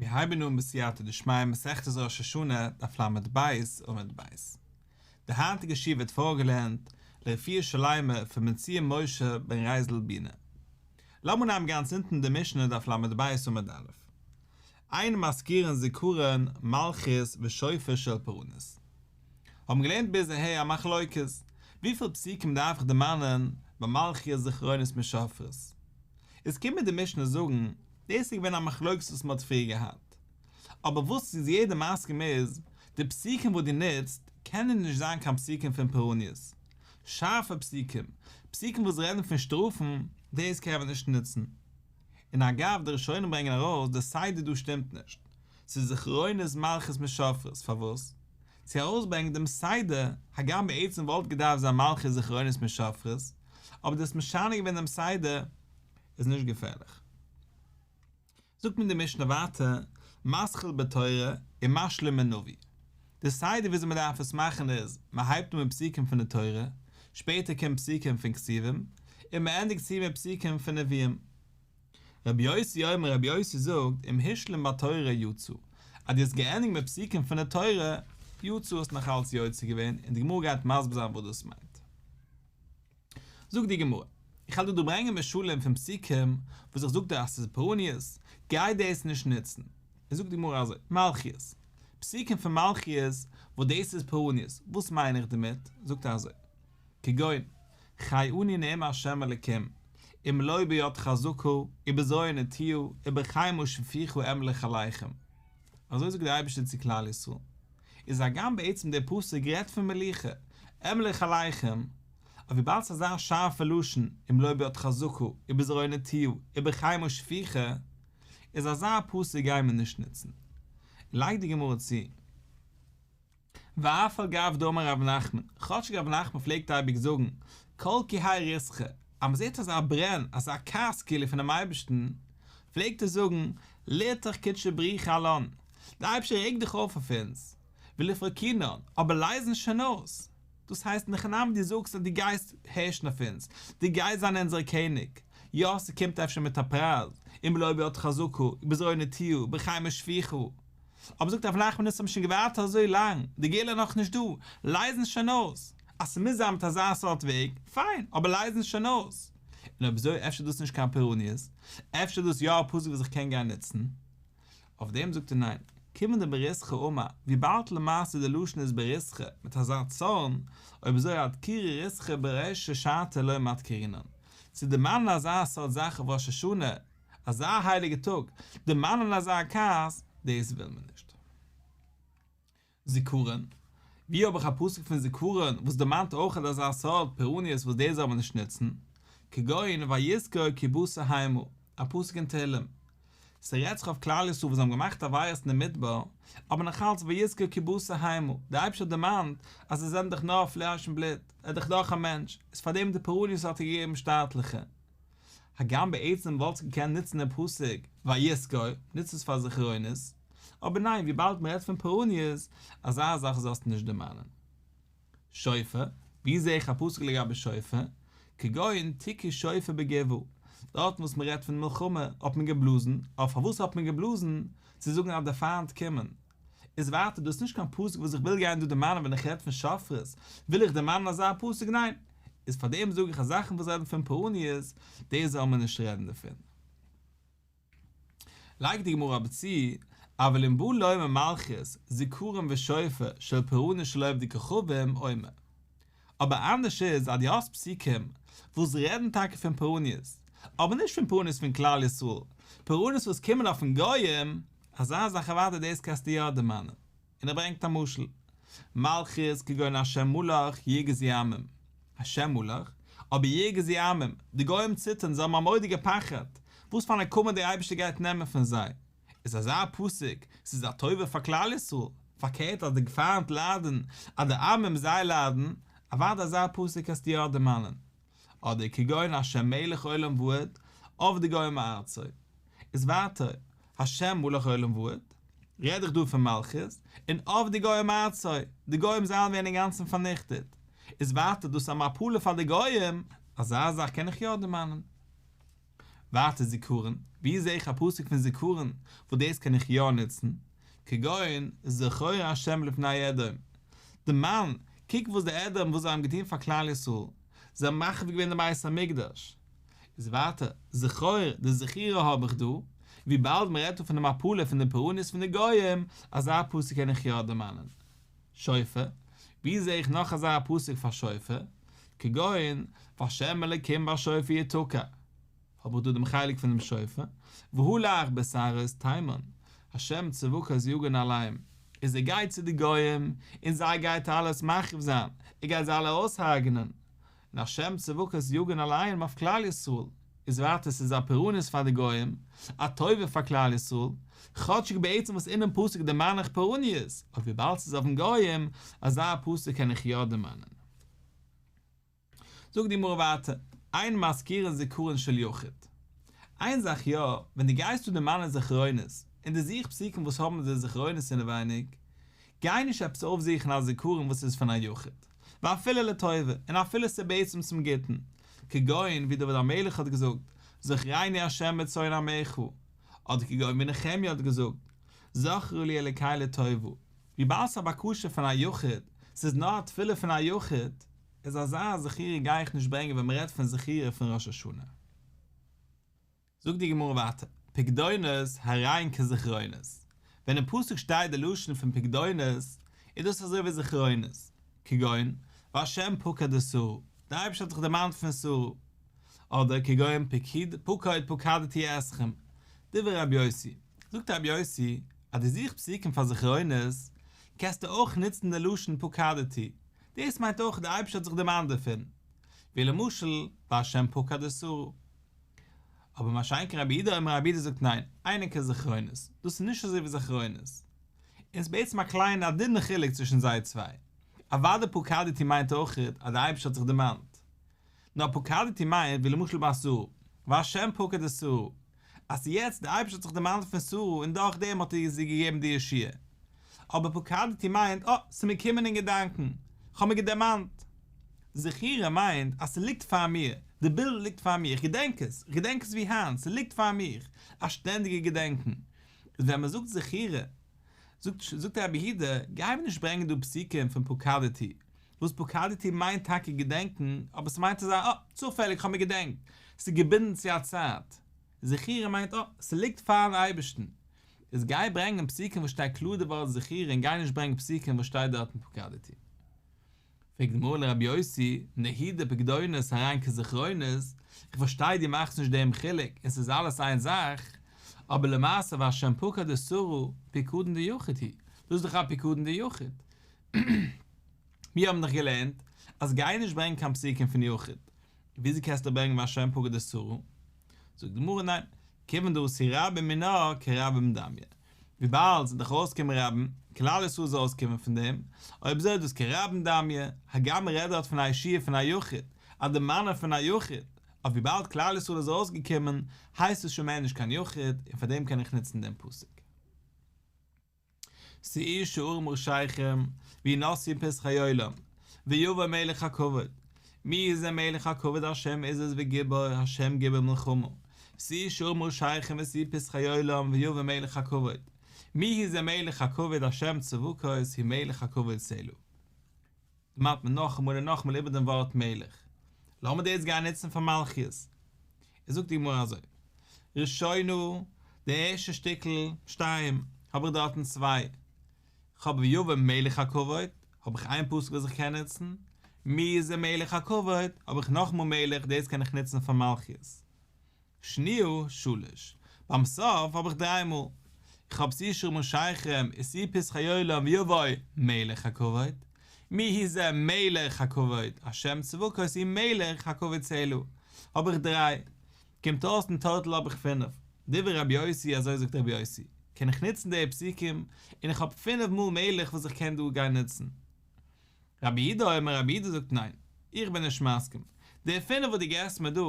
מיר הייבן אן בסייעתא דשמיא מסכת ראש השנה, דף לב עמוד ב'. די היינטיגע שיעור ווערט פארגעלערנט לרפואה שלימה פון בן ציון משה בן רייזל בינע. לאמיר נעמען גאנץ אונטן די משנה דף לב עמוד א'. אין מזכירין זכרון מלכיות ושופר של פורענות. האבן געלערנט ביז אהער א מחלוקת, וויפיל פסוקים דארף איך דערמאנען ביי מלכיות זכרונות מיט שופרות? איז קומט מיר די משנה זאגן, דאס איז געווען א מחלוקת וואס מען האט פריער געהאט, אבער וואס איז יעדער מסכים איז, די פסוקים וואס דו נוצט קענען נישט זיין קיין פסוקים פון פורעניות, שארפע פסוקים, פסוקים וואס רעדן פון שטראפן, דאס קען מען נישט נוצן. און אגב, די ראשונים ברענגען ארויס, די סדר דא שטימט נישט, ס'איז זכרונות מלכיות מיט שופרות, פארוואס? צו ארויסברענגען דעם סדר, הגם בעצם וואלט געדארפט זיין מלכיות זכרונות מיט שופרות, אבער דאס משנה געווען דעם סדר איז נישט געפערליך. זאגט מיר די משנה ווייטער, מתחיל בתורה ומשלים בנביא. די סדר וויאזוי מען דארף עס מאכן איז, מען הייבט אן מיט פסוקים פון די תורה, שפעטער קומט פסוקים פון כתובים, און מען ענדיגט צו מיט פסוקים פון נביאים. רבי יוסי אומר רבי יוסי זאגט אם השלים בתורה יצא, אז דו האסט געענדיגט מיט פסוקים פון די תורה, יצא האסט נאך אלץ יוצא געווען, און די גמרא גייט מסביר זיין וואס דאס מיינט. זאגט די גמרא, איך וועל דיר דא ברענגען משלים פון פסוקים וואס איך זאג דיר אז ס'איז פורעניות, גיי דאס נישט נוצן. און זאגט די גמרא אזוי, מלכיות, פסוקים פון מלכיות וואס דאס איז פורעניות, וואס מיין איך דערמיט? זאגט ער אזוי, כגון, חי אני נאם ה' אלקים, אם לא ביד חזקה, ובזרוע נטויה, ובחמה שפוכה אמלוך עליכם. אזוי זאגט דער אייבערשטער צו כלל ישראל. איז הגם בעצם דער פסוק רעדט פון מלוכה, אמלוך עליכם, אבער וויבאלד ס'איז אזא שארפע לשון, אם לא ביד חזקה, ובזרוע נטויה, ובחמה שפוכה, איז אזא פסוק גייען מיר נישט נוצן. לייגט די גמרא צו. ואף על גב דאמר רב נחמן, כאטשיג רב נחמן פלעגט אייביג זאגן, כל כי האי ריתחא, אז מ'זעט אזא ברען, אזא כעס כאילו פונעם אייבערשטן, פלעגט ער זאגן, לרתח קודשא בריך הוא עלן, דער אייבערשטער רעגט דיך אויף אויף אונז, ולפרקינן, אבער לייז אונז שוין אויס. דאס הייסט אין הכי נמי דו זאגסט אז דו גייסט הערשן אויף אונז, דו גייסט זיין אונזער קעניג, יא ס'קומט אפשר מיט א פרייז, אם לא ביד חזקה, ובזרוע נטויה, ובחמה שפוכה. אבער זאגט רב נחמן אונז האבן שוין געווארט אזוי לאנג, די גאולה איז נאכנישט דא, לייז אונז שוין אויס. אז ס'מוז זיין מיט אזא סארט וועג, פיין, אבער לייז אונז שוין אויס. און אויב אזוי אפשר איז דאס נישט קיין פורעניות, אפשר איז דאס יא א פסוק וואס איך קען גיין נוצן. אויף דעם זאגט ער ניין, כיוון דבריתחא אמר, וויבאלד למעשה די לשון איז בריתחא, מיט אזא צארן, אויב אזוי אדכורי ריתחא ברישא שעתא לא מדכרינן. צו דערמאנען אזא סארט זאך אויף ראש השנה, אזא הייליגע טאג, דערמאנען אזא כעס, דאס וויל מען נישט. זכרון, ווי האב איך א פסוק פון זכרון וואס דערמאנט אויך אזא סארט פורעניות וואס דאס זאל מען נישט נוצן, כגון ויזכור כי בשר המה, א פסוק אין תהלים. ס'רעדט זיך אויף כלל ישראל וואס זיי האבן געמאכט עבירות אין די מדבר, אבער נאכאלץ ויזכור כי בשר המה, דער אייבערשטער האט דערמאנט אז זיי זענען דאך נאר פלייש און בלוט, ער איז דאך דאך א מענטש, איז פארדעם די פורעניות האט ער געגעבן שטאטליכע. הגם בעצם וואלטסט געקענט נוצן דעם פסוק ויזכור, נוץ עס פאר זכרונות, אבער ניין וויבאלד מען רעדט פון פורעניות, אזא זאך זאלסטו נישט דערמאנען. שופר, ווי זעה איך א פסוק לגבי שופר? כגון תקעו שופר בגבעה, דארטן וואס מען רעדט פון מלחמה האט מען געבלאזן, אבער פארוואס האט מען געבלאזן? צו זאגן אז די פיינט קומען. איז ווייטער דאס נישט קיין פסוק וואס איך וויל גיין דא דערמאנען ווען איך רעד פון שופרות, וויל איך דערמאנען אזא פסוק? ניין! איז פאר דעם זאג איך אז זאכן וואס רעדן פון פורעניות, דאס זאל מען נישט רעדן דערפון. לייגט די גמרא אבער צו, אבל אם בא לומר מלכיות, זכרון ושופר של פורענות של עובדי כוכבים, אומר. אבער אנדערש איז אז דו האסט פסוקים וואס רעדן טאקע פון פורעניות, אבער נישט פון פורעניות פון כלל ישראל, פורעניות וואס קומען אויפן גויים, אזא זאך אוודאי דאס קענסטו יא דערמאנען. און ער ברענגט א משל, מלכיות כגון השם מלך ירגזו עמים, השם מלך, אבער ירגזו עמים, די גוים ציטערן, זיי האבן א מורא'דיגע פחד, וואס פאר נקמה דער אייבערשטער גייט נעמען פון זיי, איז אזא פסוק, ס'איז א טובה פאר כלל ישראל, פארקערט אז די פיינט ליידן, אז די עמים זיי ליידן, אוודאי אזא פסוק קענסטו יא דערמאנען. אדער כגון השם מלך עולם ועד, אבדו גוים מארצו. איז ווייטער, השם מלך עולם ועד, רעד איך דא פון מלכות, און אבדו גוים מארצו, די גוים זאלן ווערן אינגאנצן פארניכטעט. איז ווייטער דאס א מפלה פאר די גוים, אזא זאך קען איך יא דערמאנען. ווייטער זיכרון, ווי זעה איך א פסוק פון זיכרון וואס דאס קען איך יא נוצן? כגון זכור ה' לפני אדום, דערמאן, קוק וואס די אדום וואס זיי האבן געטון פאר כלל ישראל, זיי האבן מחריב געווען דעם בית המקדש. איז ווייטער, זכור, די זכירה האב איך דא, וויבאלד מען רעדט דא פון די מפלה פון די פורענות פון די גוים, אזא פסוק קען איך יא דערמאנען. שופר, ווי זעה איך נאך אזא פסוק פאר שופר? כגון, והשם אלקים בשופר יתקע. האב איך דא דעם חלק פון דעם שופר, והלך בסערות תימן, השם צבקות יגן עליהם, איז ער גייט צו די גוים, און זיי גייט אלעס מחריב זיין, ער גייט זיי אלע אויסהרג'נען, און השם צבקות יגן עליהם אויף כלל ישראל, איז ווייטער ס'איז א פורענות פאר די גוים, א טובה פאר כלל ישראל, כאטשיג בעצם וואס אינעם פסוק דערמאן איך פורעניות, אבער וויבאלד ס'איז אויפן גוים, אזא פסוק קען איך יא דערמאנען. זאגט די גמרא ווייטער, אין מזכירין זכרון של יחיד. איין זאך יא, ווען דו גייסט דא דערמאנען זכרונות, און דו זוכסט פסוקים וואס האבן די זכרונות אינעווייניג, גיי נישט עפעס אויפזוכן א זכרון וואס איז פון א יחיד, ואפילו לטובה, און אפילו ס'איז בעצם צום גוטן, כגון ווי דוד המלך האט געזאגט, זכרני ה' בצאן עמך, אדער כגון ווי נחמיה האט געזאגט, זכרה לי אלקי לטובה, וויבאלד ס'איז א בקשה פון א יחיד, ס'איז נאר א תפילה פון א יחיד, איז אזא זכירה גיי איך נישט ברענגען ווען מ'רעדט פון זכירה פון ראש השנה. זאגט די גמרא ווייטער, פקדונות הרי הן כזכרונות, ווען אין פסוק שטייט די לשון פון פקדונות, איז דאס אזוי ווי זכרונות, כגון, והשם פקד את שרה, דער אייבערשטער האט זיך דערמאנט פון שרה, אדער כגון פקוד פקדתי אתכם, דברי רבי יוסי, זאגט רבי יוסי, אז דו זוכסט פסוקים פאר זכרונות, קענסטו אויך נוצן די לשון פקדתי, דאס מיינט אויך דער אייבערשטער האט זיך דערמאנט דערפון, ווי למשל והשם פקד את שרה. אבער מה שאין כן רבי יהודה אומר רבי יהודה זאגט ניין, אינן כזכרונות, דאס איז נישט אזוי ווי זכרונות. און ס'איז בעצם א קליינע א דינע חילוק צווישן זיי צוויי. אוודאי פקדתי מיינט אויך אז דער אייבערשטער האט זיך דערמאנט. נאר פקדתי מיינט ווי למשל ביי שרה, והשם פקד את שרה, אז יעצט דער אייבערשטער האט זיך דערמאנט פון שרה און דורך דעם האט ער זי געגעבן די ישועה. אבער פקדתי מיינט, אה, ס'איז מיר געקומען אין געדאנקען, כ'האב מיר דערמאנט. זכירה מיינט אז ס'ליגט פאר מיר, די בילד ליגט פאר מיר, איך געדענק עס, איך געדענק עס ווי היינט, ס'ליגט פאר מיר, א שטענדיגע געדענקן. איז ווען מ'זאגט זכירה, זאגט זאגט רבי יהודה, גיי מיר נישט ברענגען דא פסוקים פון פקדתי, וואס פקדתי מיינט טאקע געדענקן, אבער ס'מיינט אזא אה, צופעליג כ'האב מיר געדענקט, ס'איז געבינדן צו א צייט. זכירה מיינט אה, ס'ליגט פארן אייבערשטן. איז גיי ברענגען פסוקים וואס שטייט קלאר די ווארט זכירה און גיי נישט ברענגען פסוקים וואס שטייט דארטן פקדתי. פרעגט די גמרא לרבי יוסי, נהי דפקדונות הרי הן כזכרונות, איך פארשטיי דו מאכסט נישט דעם חילוק און ס'איז אלעס איין זאך, אבער למעשה והשם פקד את שרה, פיקדון דיחיד הוא, דאס איז דאך א פיקדון דיחיד. מיר האבן דאך געלערנט אז גיי נישט ברענגען קיין פסוקים פון יחיד, וויאזוי קענסטו ברענגען והשם פקד את שרה? זאגט די גמרא ניין, כיוון דאתו רבים מינה כרבים דמיא, וויבאלד ס'איז דאך ארויסגעקומען רבים, כלל ישראל איז ארויסגעקומען פון דעם, אויב אזוי איז דאס כרבים דמיא, הגם מ'רעדט דארט פון א ישועה פון א יחיד, א דערמאנען פון א יחיד, אבער וויבאלד כלל ישראל איז ארויסגעקומען, הייסט עס שוין מער נישט קיין יחיד, און פאר דעם קען איך נוצן דעם פסוק. שאו שערים ראשיכם, והנשאו פתחי עולם, ויבא מלך הכבוד, מי זה מלך הכבוד השם עזוז וגיבור, השם גיבור מלחמה, שאו שערים ראשיכם ושאו פתחי עולם, ויבא מלך הכבוד, מי הוא זה מלך הכבוד השם צבקות הוא מלך הכבוד סלה. דערמאנט מען נאכאמאל און נאכאמאל איבער דעם ווארט מלך. לאמיר דאס גיין נוצן פאר מלכיות. איז זאגט די גמרא אזוי, ראשונה, די ערשטע שטיקל, שתיים, האב איך דארטן צוויי, כ'האב ויבא מלך הכבוד, האב איך איין פסוק וואס איך קען נוצן, מי זה מלך הכבוד, האב איך נאכאמאל מלך, דאס קען איך נוצן פאר מלכיות. שניה, שלש. ביים סוף האב איך דריי מאל. איך האב שאו שערים ראשיכם, ושאו פתחי עולם ויבוא מלך הכבוד. מי הוא זה מלך הכבוד, השם צבקות הוא מלך הכבוד סלה. האב איך דריי. קומט אויס אין טאטאל האב איך פינף. דברי רבי יוסי אזוי זאגט רבי יוסי. קען איך נוצן די פסוקים, און איך האב פינף מאל מלך וואס איך קען דא גיין נוצן. רבי יהודה אומר רבי יהודה זאגט ניין, איך בין נישט מסכים, די פינף וואס דו געסט מיר דא,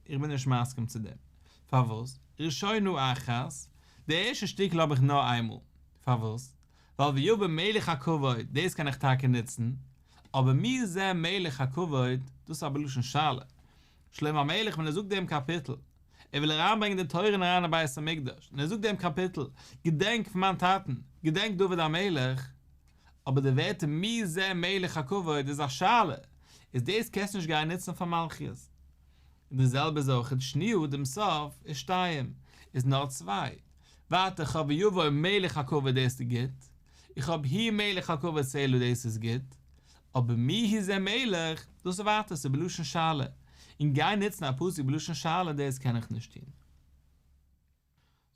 איך בין נישט מסכים צו דעם, פארוואס? ראשונה אחת, די ערשטע שטיקל האב איך נאר איינמאל, פארוואס? ווייל ויבא מלך הכבוד, דאס קען איך טאקע נוצן, אבער מי זה מלך הכבוד, דאס איז א בלשון שאלה, שלמה המלך ווען ער זאגט דעם קאפיטל, ער וויל אריינברענגען די תורה אריין אין בית המקדש, און ער זאגט דעם קאפיטל, געדענק פון מיין טאטן, געדענק דוד המלך, אבער די ווערטער מי זה מלך הכבוד איז א שאלה, איז דאס קענסטו נישט גיין נוצן פאר מלכיות. און די זעלבע איז אויך שניה, דעם סוף איז שתיים, איז נאר צוויי. ווייטער איך האב ויבוא מלך הכבוד דאס איז גוט, איך האב הוא מלך הכבוד סלה דאס איז גוט, אבער מי הוא זה מלך, דאס איז ווייטער ס'איז בלשון שאלה, און גיין נוצן א פסוק בלשון שאלה דאס קען איך נישט טון.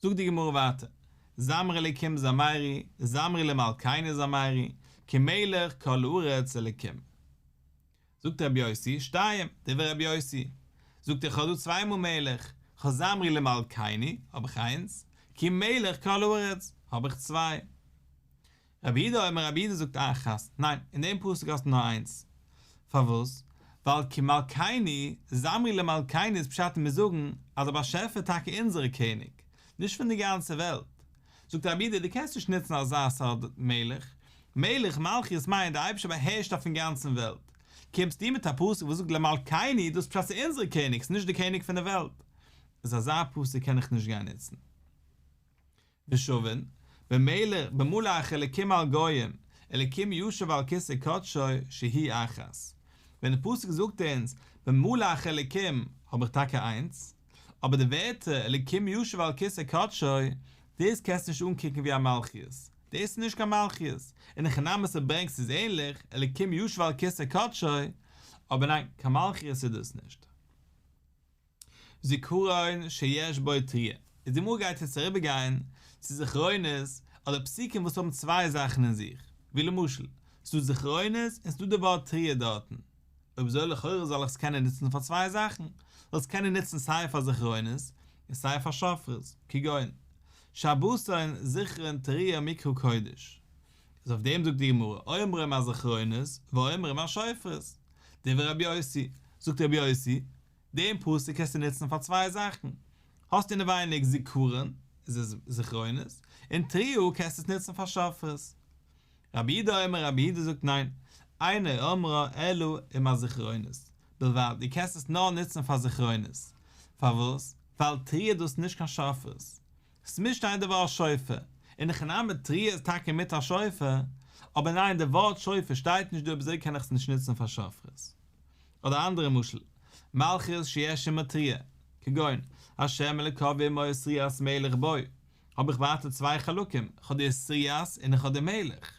זאגט די גמרא ווייטער, זמרו לאלקים זמרו, זמרו למלכינו זמרו, כי מלך כל הארץ אלקים. זאגט רבי יוסי, שתיים, דברי רבי יוסי. זאגט ער, כ'האב דא צוויי מאל מלך, כ'האב זמרו למלכינו, האב איך איינס, כי מלך כל הארץ, האב איך צוויי. רבי יהודה אומר רבי יהודה זאגט אחת, ניין, אין דעם פסוק האסטו נאר איינס. פארוואס? ווייל כי מלכינו, זמרו למלכינו איז פשט מיר זאגן אז דער באשעפער איז טאקע אונזערע קעניג, נישט פון די גאנצע וועלט. זאגט רבי יהודה דו קענסט נישט נוצן אזא סארט מלך, מלך מלכיות מיינט דער אייבערשטער באהערשט אויפן גאנצן וועלט, קומסטו מיט א פסוק וואס זאגט למלכינו דאס פשט ס'איז אונזערע קעניג ס'איז נישט די קעניג פון די וועלט, איז אזא פסוק קען איך נישט גיין נוצן. ושוין, במלך, במלך אלקים על גוים, אלקים ישב על כסא קדשו שהיא אחת. ווען די פסוק זאגט אונז במלך אלקים האב איך טאקע איינס, אבער די ווערטער אלקים ישב על כסא קדשו, דאס קענסטו נישט אנקוקן ווי א מלכיות, דאס איז נישט קיין מלכיות, אין הכי נמי ס'ברענגט ס'איז ענליך, אלקים ישב על כסא קדשו, אבער ניין, קיין מלכיות איז דאס נישט. זכרון שיש בו תרועה, איז די גמרא גייט יעצט אריבער גיין צו זכרונות אדער פסוקים וואס האבן צוויי זאכן אין זיך, ווי למשל, ס'דא זכרונות און ס'דא די ווארט תרועה דארטן, אויב אזוי לכאורה זאל איך עס קענען נוצן פאר צוויי זאכן, זאל עס קענען נוצן סיי פאר זכרונות און סיי פאר שופרות, כגון, שבתון זכרון תרועה מקרא קודש. איז אויף דעם זאגט די גמרא, אומרים הזכרונות ואומרים השופרות, דברי רבי יוסי, זאגט רבי יוסי, דעם פסוק קענסטו נוצן פאר צוויי זאכן, האסט אינעווייניג זיכרון, איז עס זכרונות, און תרועה קענסטו עס נוצן פאר שופרות. רבי יהודה אומר רבי יהודה זאגט ניין, אינו אומרה אלא עם הזכרונות בלבד, דו קענסט עס נאר נוצן פאר זכרונות, פארוואס? ווייל תרועה דאס איז נישט קיין שופרות, ס'מוז שטיין די ווארט שופר, אין הכי נמי תרועה איז טאקע מיט א שופר, אבער ניין די ווארט שופר שטייט נישט דא אויב אזוי קען איך עס נישט נוצן פאר שופרות. אדער אנדערע משל, מלכיות שיש עמה תרועה, כגון, ה' אלוקיו עמו ותרועת מלך בו, האב איך ווייטער צוויי חלקים, איך האב די ותרועת און איך האב די מלך.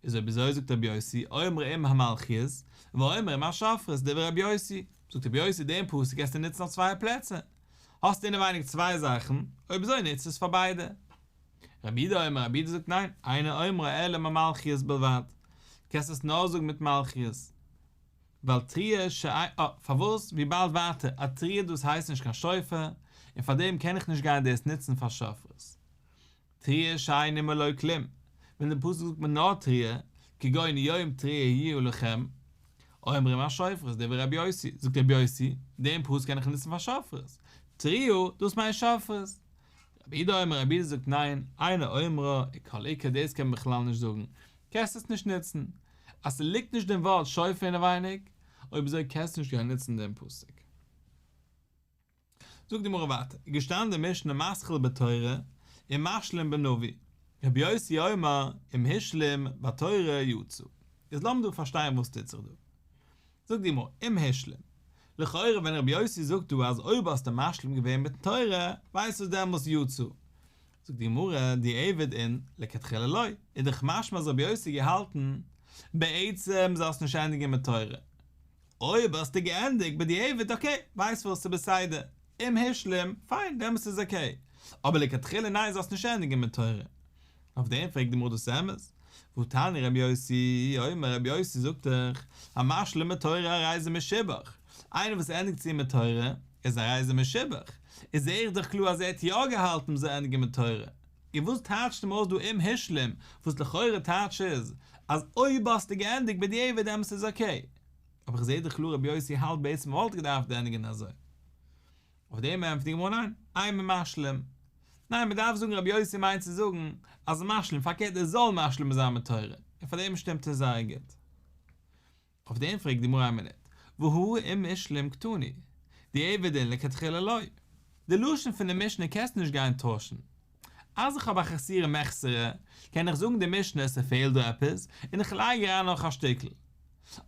איז אויב אזוי זאגט רבי יוסי, אומרה עם המלכיות, ואומרה עם השופרות, דברי רבי יוסי, זאגט רבי יוסי דעם פסוק קענסטו נוצן אויף צוויי פלעצער, האסט אינעווייניג צוויי זאכן, אויב אזוי נוץ עס פאר ביידע. רבי יהודה אומר, רבי יהודה זאגט ניין, אינו אומרה אלא עם המלכיות בלבד, קענסט עס נאר זאגן מיט מלכיות. ווייל תרועה ש א, פארוואס? וויבאלד ווייטער, א תרועה דאס הייסט נישט קיין שופר, און פארדעם קען איך נישט גיין דאס נוצן פאר שופרות. תרועה שאין עמה לא כלום, ווען די פסוק זאגט מיר נאר תרועה, כגון יום תרועה יהיה לכם, אומרה עם השופרות, דברי רבי יוסי, זאגט רבי יוסי, דעם פסוק קען איך נוצן פאר שופרות. תרועה, דאס מיינט שופרות. רבי יהודה אומר, רבי יהודה זאגט ניין, אינו אומרה, כל עיקר דאס קען מען בכלל נישט זאגן, קענסט עס נישט נוצן. אז ס'ליגט נישט דעם ווארט שופר אינעווייניג, אויב אזוי קענסטו נישט גיין נוצן דעם פסוק. זאגט די גמרא ווייטער, איז געשטאנען די משנה מתחיל בתורה ומשלים בנביא, רבי יוסי אומר אם השלים בתורה יצא. איז לאמיר דא פארשטיין וואס טוט זיך דא. זאגט די גמרא, אם השלים, לכאורה ווען רבי יוסי זאגט דא אז אויב האסטו משלים געווען מיטן תורה, ווייסט וואס דעמאלס יצא. זאגט די גמרא, דיעבד אין, לכתחילה לא, איז דאך משמע אז רבי יוסי געהאלטן, בעצם זאלסט נישט ענדיגן מיט תורה. אויב האסטו געענדיגט בדיעבד אקעי, ווייסט וואס, ס'איז בסדר, אם השלים, פיין, דעמאלס איז אקעי, אבער לכתחילה ניין זאלסט נישט ענדיגן מיט תורה. אויף דעם פרעגט די גמרא דאס אמת? והתניא רבי יוסי אומר רבי יוסי זאגט דאך, המשלים בתורה הרי זה משובח, איינער וואס ענדיגט צו מיט תורה, איז הרי זה משובח, איז זעה איך דאך קלאר אז ער האט יא געהאלטן מ'זאל ענדיגן מיט תורה, און וואס טייטשט אים אויס דא אם השלים, וואס לכאורה טייטש איז, אז אויב האסטו געענדיגט בדיעבד דעמאלס איז אקעי, אבער איך זעה דאך קלאר רבי יוסי האלט בעצם מ'וואלט געדארפט ענדיגן אזוי. אויף דעם ענטפערט די גמרא ניין, אימא משלים. ניין מ'דארף זאגן רבי יוסי מיינט צו זאגן אז משלים, פארקערט ער זאל משלים זיין מיט תורה, און פאר דעם שטימט עס זייער גוט. אויף דעם פרעגט די גמרא איין מינוט, והא אם השלים קתני, דיעבד אין לכתחילה לא. די לשון פון די משנה קענסטו נישט גיין טוישן. אז איך האב א חסורי מחסרא, קען איך זאגן די משנה ס'פעלט דא עפעס, און איך לייג אריין נאך א שטיקל.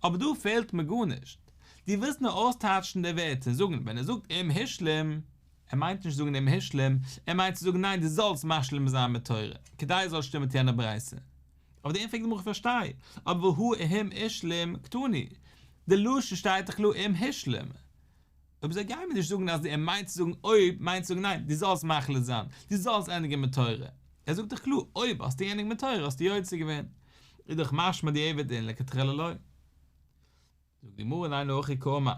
אבער דא פעלט מיר גארנישט. דו ווילסט נאר אויסטייטשן די ווערטער און זאגן ווען ער זאגט אם השלים, ער מיינט נישט זאגן אם השלים, ער מיינט צו זאגן ניין דו זאלסט משלים זיין מיט תורה, כדי עס זאל שטימען מיט יענע ברייתא. אויף דעם פרעגט די גמרא כ'פארשטיי, אבער והא אם השלים קתני, די לשון שטייט דאך קלאר אם השלים. אויב אזוי גיי מיר נישט זאגן אז ער מיינט צו זאגן אויב מיינט צו זאגן ניין דו זאלסט מחליט זיין, דו זאלסט ענדיגן מיט תורה. ער זאגט דאך קלאר אויב האסטו געענדיגט מיט תורה האסטו יוצא געווען. איז דאך משמע דיעבד אין לכתחילה לא. זאגט די גמרא ניין הכי קאמר,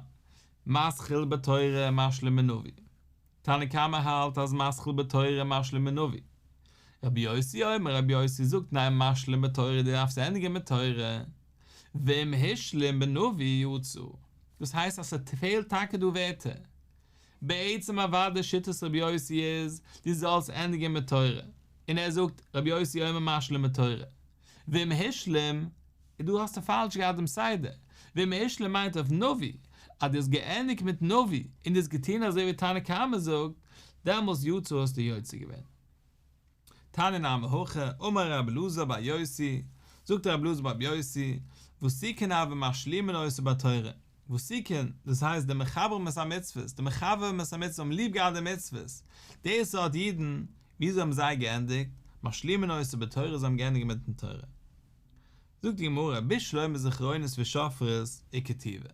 מתחיל בתורה משלים בנביא. תנא קמא האלט אז מתחיל בתורה משלים בנביא. רבי יוסי אומר רבי יוסי זאגט ניין משלים בתורה דו דארפסט ענדיגן מיט תורה. ואם השלים בנביא יצא. דאס הייסט אז ס'פעלט טאקע דא ווערטער. בעצם אוודאי שיטת רבי יוסי איז דו זאלסט ענדיגן מיט תורה. און ער זאגט רבי יוסי אומר משלים בתורה. ואם השלים, דא האסטו פאלש געהאט דעם סדר. ואם השלים מיינט אויף נביא, אז דו האסט געענדיגט מיט נביא און דו האסט געטון אזוי ווי תנא קמא זאגט, דעמאלס יצא האסטו יוצא געווען. תניא נמי הכי, אמר רבי אלעזר בר יוסי, זאגט רבי אלעזר בר יוסי, ותיקין הוו משלימין אותה בתורה, ותיקין, דאס הייסט די מחברים את המצוות, די מחברים את המצוות האבן ליב געהאט די מצוות, די סארט אידן, וויאזוי האבן זיי געענדיגט? משלימין אותה בתורה, זיי האבן געענדיגט מיטן תורה. זאגט די גמרא, בשלמא זכרונות ושופרות איכא טובא.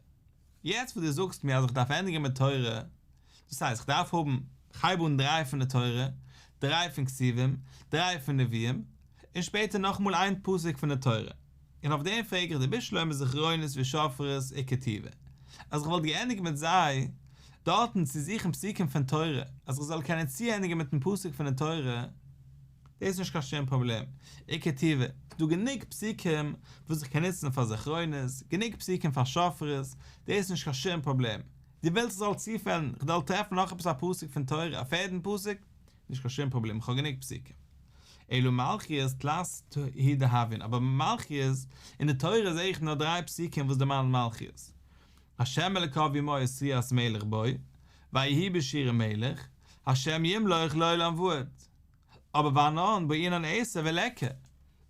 יעצט וואס דו זאגסט מיר אז איך דארף ענדיגן מיט תורה, דאס הייסט איך דארף האבן, כ'הייב אן דריי פון די תורה, דריי פון כתובים, דריי פון נביאים, און שפעטער נאכאמאל איין פסוק פון די תורה. און אויף דעם פרעג איך דיר בשלמא זכרונות ושופרות איכא טובא, אז איך וואלט געענדיגט מיט זיי, דארטן צו זוכן פסוקים פון תורה, אז איך זאל קענען צוענדיגן מיטן פסוק פון די תורה, דאס איז נישט קיין שום פראבלעם, איכא טובא, ס'דא גענוג פסוקים וואס איך קען נוצן פאר זכרונות, גענוג פסוקים פאר שופרות, דאס איז נישט קיין שום פראבלעם. דו ווילסט איך זאל צופעלן, איך זאל טרעפן נאך עפעס א פסוק פון תורה, א פערדן פסוק? נישט קיין שום פראבלעם, איך האב גענוג פסוקים. אלא מלכיות תלת הוא דהויין, אבער ביי מלכיות, אין די תורה זעה איך נאר דריי פסוקים וואס דערמאנען מלכיות. השם אלקיו עמו ותרועת מלך בו, ויהי בישורון מלך, השם ימלוך לעולם ועד. אבער ואנן בעינן עשר וליכא.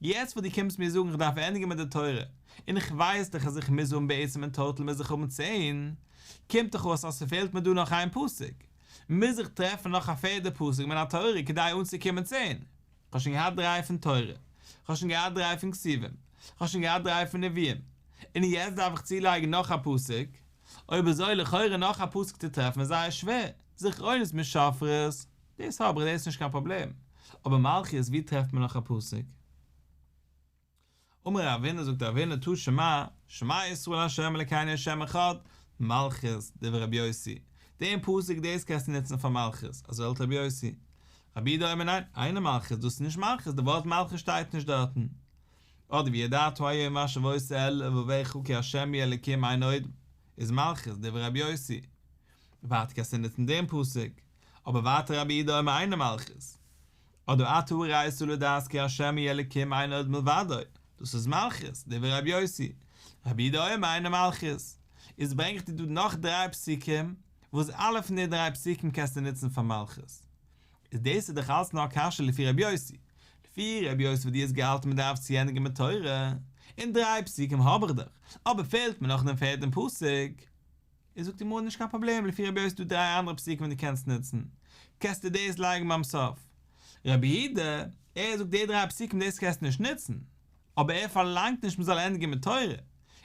יעצט וואס דו קומסט מיר זאגן איך דארף ענדיגן מיט די תורה, און איך ווייס דאך אז איך מוז האבן בעצם אין טאטאל מוז איך האבן צען, קומט דאך אויס אז ס'פעלט מיר דא נאך איין פסוק, מוז איך טרעפן נאך א פערדע פסוק מן התורה כדי אנצוקומען צען. כ'האב שוין געהאט דריי פון תורה, כ'האב שוין געהאט דריי פון כתובים, כ'האב שוין געהאט דריי פון נביאים, און יעצט דארף איך צולייגן נאך א פסוק, אויב אזוי לכאורה נאך א פסוק צו טרעפן איז זייער שווער, זכרונות מיט שופרות, דאס האב איך, דאס איז נישט קיין פראבלעם, אבער מלכיות ווי טרעפט מען נאך א פסוק? אמר רבינא זאגט רבינא תא שמע, שמע ישראל ה' אלקינו ה' אחד, מלכות, דברי רבי יוסי, דעם פסוק דאס קענסטו נוצן פאר מלכות, אזוי האלט רבי יוסי. רבי יהודה אומר ניין, אינו מלכות, דאס איז נישט מלכות, די ווארט מלכות שטייט נישט דארטן. אדער וידעת היום והשבות אל לבבך כי ה' הוא האלקים אין עוד, איז מלכות, דברי רבי יוסי. ווייטער קענסטו נוצן דעם פסוק, אבער ווייטער רבי יהודה אומר אינו מלכות. אדער אתה הראת לדעת כי ה' הוא האלקים אין עוד מלבדו, דאס איז מלכות, דברי רבי יוסי, רבי יהודה אומר אינו מלכות. איז ברענג איך דיר דא נאך דריי פסוקים, וואס אלע פון די דריי פסוקים קענסטו נוצן פאר מלכות. איז דאס איז דאך אלץ נאר א קשיא לפי רבי יוסי. לפי רבי יוסי וואס דו האסט געהאלטן מען דארף צוענדיגן מיט תורה, און דריי פסוקים האב איך דאך, אבער פעלט מיר נאך דעם פערטן פסוק. איז זאגט די גמרא נישט קיין פראבלעם לפי רבי יוסי איז דא דריי אנדערע פסוקים וואס דו קענסט נוצן, קענסטו דאס לייגן ביים סוף. רבי יהודה, ער זאגט די דריי פסוקים דאס קענסטו נישט נוצן, אבער ער פארלאנגט נישט מ'זאל ענדיגן מיט תורה,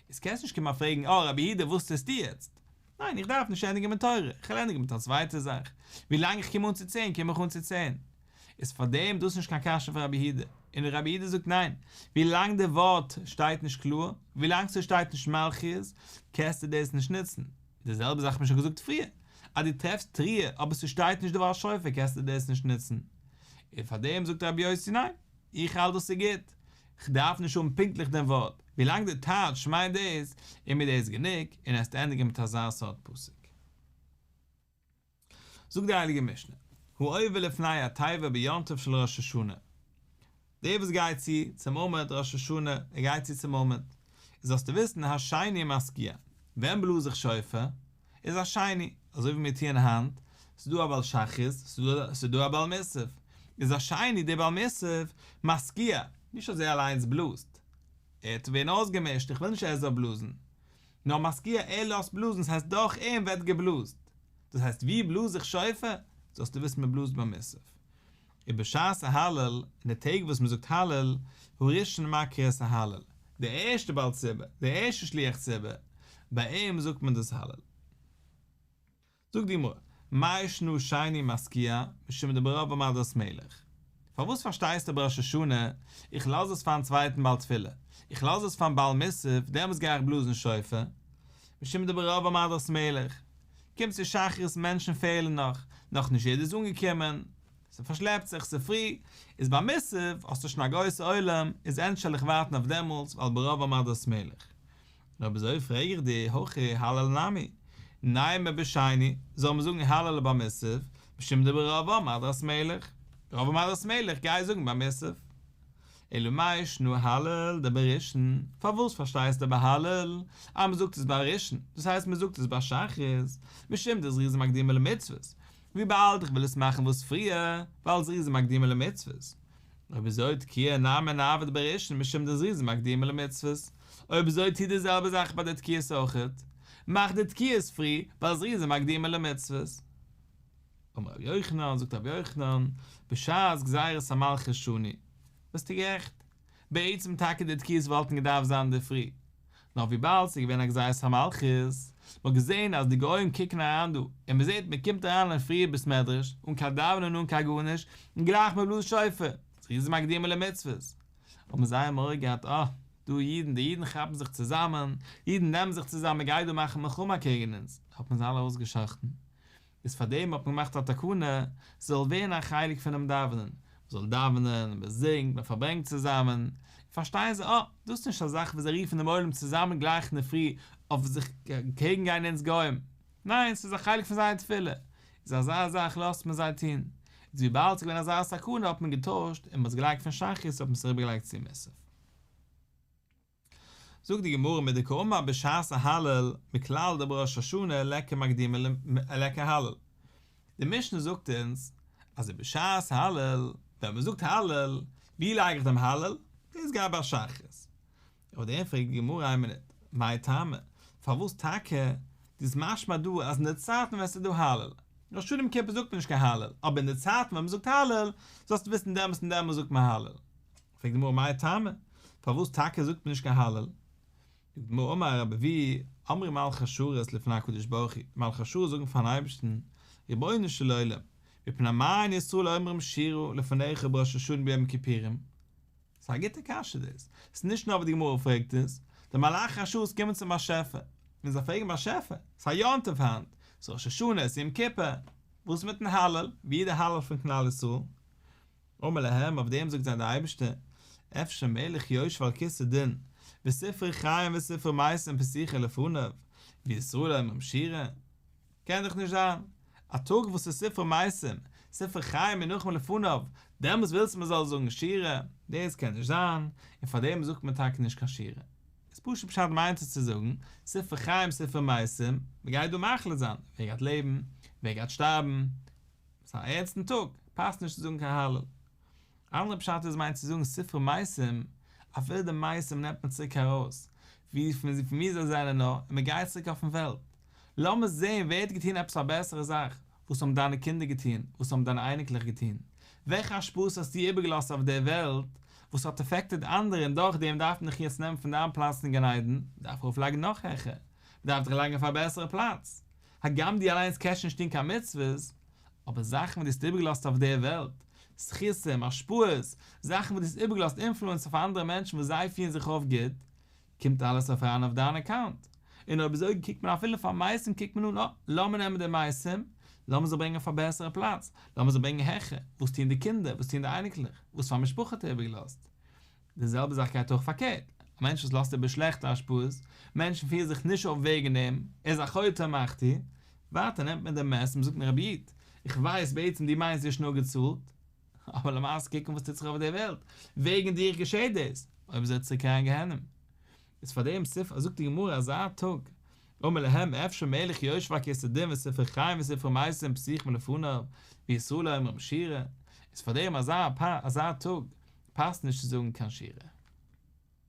איז קענסט נישט קומען פרעגן אה רבי יהודה וואס טוסטו יעצט? ניין איך דארף נישט ענדיגן מיט תורה, איך וועל ענדיגן מיט א צווייטע זאך, ווילאנג איך קום אן צו צען קום איך אן צו צען. איז פארדעם דאס נישט קיין קשיא פון רבי יהודה, און רבי יהודה זאגט ניין, ווילאנג די ווארט שטייט נישט קלאר, ווילאנג ס'שטייט נישט מלכיות, קענסטו דאס נישט נוצן, די זעלבע זאך האט מען שוין געזאגט פריער, אז דו טרעפסט תרועה אבער ס'שטייט נישט די ווארט שופר קענסטו דאס נישט נוצן, און פארדעם זאגט רבי יוסי ניין, איך האלט דאס איז גוט, כ'דארף נישט האבן פונקטליך דעם ווארט, ווילאנג די טייטש מיינט דאס, איז מיר דאס גענוג, און עסט ענדיגן מיט אזא סארט פסוק. זאגט די הייליגע משנה, העובר לפני התיבה ביום טוב של ראש השנה, דער וואס גייט צו צום עמוד ראש השנה, ער גייט צו צום עמוד, איז זאלסטו וויסן השני מתקיע, ווען בלאז איך שופר, איז השני, אזוי ווי מיר טוען היינט, ס'איז דא א בעל שחרית, ס'איז דא א בעל מוסף, איז השני דער בעל מוסף מתקיע, נישט אז ער אליינס בלאזט, ער וועט ווערן אויסגעמישט, איך וויל נישט ער זאל בלאזן, נאר מתקיע ער לאזט בלאזן, ס'הייסט דורך אים ווערט געבלאזט, דאס הייסט ווי בלאז איך שופר, זאלסטו וויסן מען בלאזט ביי מוסף. ובשעת ההלל, אין די טעג וואס מען זאגט הלל, הראשון מקריא את ההלל, דער ערשטער בעל ציבור, דער ערשטער שליח ציבור, ביי אים זאגט מען דאס הלל. זאגט די גמרא, מאי שנא שני מתקיע, משום דברוב עם הדרת מלך. פארוואס פארשטייסטו בראש השנה, איך לאז עס פארן צווייטן בעל תפילה, איך לאז עס פארן בעל מוסף, דעמאלטס גיי איך בלאזן שופר, משום דברוב עם הדרת מלך. קומט צו שחרית מענטשן פעלן נאך, נאכנישט יעדער איז אנגעקומען, ס'פארשלעפט זיך, ס'פרי, איז ביי מוסף האסטו שוין א גרויסע עולם, איז ענדערש זאל איך ווארטן אויף דעמאלטס ווייל ברוב עם הדרת מלך. נו אויב אזוי פרעג איך דיר, הכא הלל נמי, נימא בשני, זאל מען זאגן הלל ביי מוסף, משום דברוב עם הדרת מלך, ברוב עם הדרת מלך גיי זאגן ביי מוסף. אלא מאי שנא הלל דבראשון, פארוואס פארשטייסטו ביי הלל אז מען זאגט עס ביי ראשון, דאס הייסט מען זאגט עס ביי שחרית, משום דזריזין מקדימין למצוות, וויבאלד איך וויל עס מאכן וואס פריער, ווייל זריזין מקדימין למצוות. אויב אזוי תקיעה נמי נעביד בראשון משום דזריזין מקדימין למצוות, אויב אזוי טו די זעלבע זאך ביי די תקיעות אויכעט, מאך די תקיעות פרי ווייל זריזין מקדימין למצוות. אמר רבי יוחנן, זאגט רבי יוחנן, בשעת גזירת המלכות שנו, ביסטו גערעכט, בעצם טאקע די תקיעות וואלטן געדארפט זיין אינדערפרי, נאר וויבאלד ס'איז געווען א גזירת המלכות, מ'האט געזען אז די גוים קוקן אריין דא, און מ'זעט מ'קומט אריין אין פרי בית מדרש, אן קיין דאווענען אן קיין גארנישט, און גלייך מ'בלאזט שופר, זריזין מקדימין למצוות, האבן זיי מורא געהאט, אה, דא אידן, די אידן כאפן זיך צוזאמען, אידן נעמען זיך צוזאמען, מ'גייט דא מאכן מלחמה קעגן אונז, האט מען זיי אלע אויסגע'שחט'ן. איז פאר דעם האט מען געמאכט א תקנה ס'זאל ווערן א חלק פונעם דאווענען, מ'זאל דאווענען, מ'זינגט, מ'פארברענגט צוזאמען, פארשטייען זיי אה, דאס איז נישט א זאך וואס זיי רופן דעם עולם צוזאמען גלייך אינדערפרי אויף זיך קעגן גיין אונז גוים, ניין ס'איז א חלק פון זייער תפילה, איז אזא זאך לאזט מען זיי טון, איז וויבאלד ס'איז געווען אזא סכנה האט מען געטוישט און מ'האט עס געלייגט פון שחרית האט מען עס אריבערגעלייגט צו מוסף. זאגט די גמרא מדקאמר בשעת ההלל מכלל דבראש השנה ליכא מקדימי ליכא הלל, די משנה זאגט אונז אז בשעת הלל ווען מען זאגט הלל, ווי לייג איך דעם הלל? דאס גייט ביי שחרית. אויף דעם פרעגט די גמרא איין מינוט, מאי טעמא, פארוואס טאקע איז משמע דא אז אין די צייטן ווען ס'איז דא הלל, ראש השנה יום כיפור זאגט מען נישט קיין הלל, אבער אין די צייטן ווען מען זאגט הלל, זאלסטו וויסן דעמאלס און דעמאלס זאגט מען הלל. פרעגט די גמרא מאי טעמא, פארוואס טאקע זאגט מען נישט קיין הלל? זאגט די גמרא אמר רבי אבהו, אמרו מלאכי השרת לפני הקדוש ברוך הוא, די מלאכי השרת זאגן פארן אייבערשטן, רבונו של עולם, מפני מה אין ישראל אומרים שירה לפניך בראש השנה וביום הכיפורים? ס'איז א גוטע קשיא דאס, ס'איז נישט נאר ווי די גמרא פרעגט עס, די מלאכי השרת קומען צום באשעפער, און זיי פרעגן באשעפער, ס'איז א יום טוב היינט, ס'איז ראש השנה, ס'איז יום כיפור, וואס איז מיטן הלל, ווי איז די הלל פון כלל ישראל? אמר להם, אויף דעם זאגט זיי דער אייבערשטער, אפשר מלך יושב על כסא דין, וספרי חיים וספרי מתים פתוחין לפניו, וישראל אומרים שירה? קען דאך נישט זיין, א טאג וואס איז ספרי מתים, ספרי חיים מונחים לפניו, דעמאלס ווילסטו מען זאל זאגן שירה? דאס קען נישט זיין, און פאר דעם זאגט מען טאקע נישט קיין שירה. איז פשוט פשט מיינט עס צו זאגן, ספרי חיים ספרי מתים, מען גייט דא מחליט זיין, ווער גייט לעבן, ווער גייט שטארבן, ס'איז א ערנסטן טאג, פאסט נישט צו זאגן קיין הלל. אנדערע פשט איז מיינט צו זאגן ספרי מתים, אפילו די מתים נעמט מען צוריק ארויס, ווי פון ווי זיי זענען נאר, און מען גייט צוריק אויפן וועלט. לאמיר זען ווער האט געטון עפעס א בעסערע זאך, וואס האבן דיינע קינדער געטון, וואס האבן דיינע אייניקלעך געטון, וועלכע השפעות האסטו איבערגעלאזט אויף דער וועלט, וואס האט עפעקטעד אנדערע און דורכדעם דארף מען דיך יעצט נעמען פון דיין פלאץ אין גן עדן, מען דארף ארויפלייגן נאך העכער, מען דארף דיך לייגן אויף א בעסערע פלאץ. הגם דו אליינס קענסט נישט טון קיין מצוות, אבער זאכן וואס דו האסט איבערגעלאזט אויף דער וועלט, זכותים, השפעות, זאכן וואס דו האסט איבערגעלאזט אינפלוענס אויף אנדערע מענטשן וואס זיי פירן זיך אויף גוט, קומט אלעס אויף אריין אויף דיין אקאונט. און אויב אזוי קוקט מען אפילו פאר מתים קוקט מען אן, אה, לאמיר נעמען די מתים, לאמיר זיי ברענגען אויף א בעסערע פלאץ, לאמיר זיי ברענגען העכער, וואס טוען די קינדער, וואס טוען די אייניקלעך, וואס פאר משפחה האט ער איבערגעלאזט. די זעלבע זאך גייט אויך פארקערט, א מענטש וואס לאזט איבער שלעכטע השפעות, מענטשן פירן זיך נישט אויף וועגן אים, ער איז א חוטא ומחטיא, ווייטער נעמט מען דעם מת און מ'זאגט אים רבי איד, איך ווייס בעצם דו מיינסט דו האסט נאר געצאלט, אבער למעשה קוק אן וואס טוט זיך אויף דער וועלט, וועגן דיר געשעט דאס, אויב אזוי צוריק אריין גיהנום. איז פאר דעם סיפור זאגט די גמרא אזא טאג. אמר להם אפשר מלך יושב על כסא דין וספרי חיים וספרי מתים פתוחים לפניו וישראל אומרים שירה, איז פאר דעם אזא אזא טאג פאסט נישט צו זאגן קיין שירה.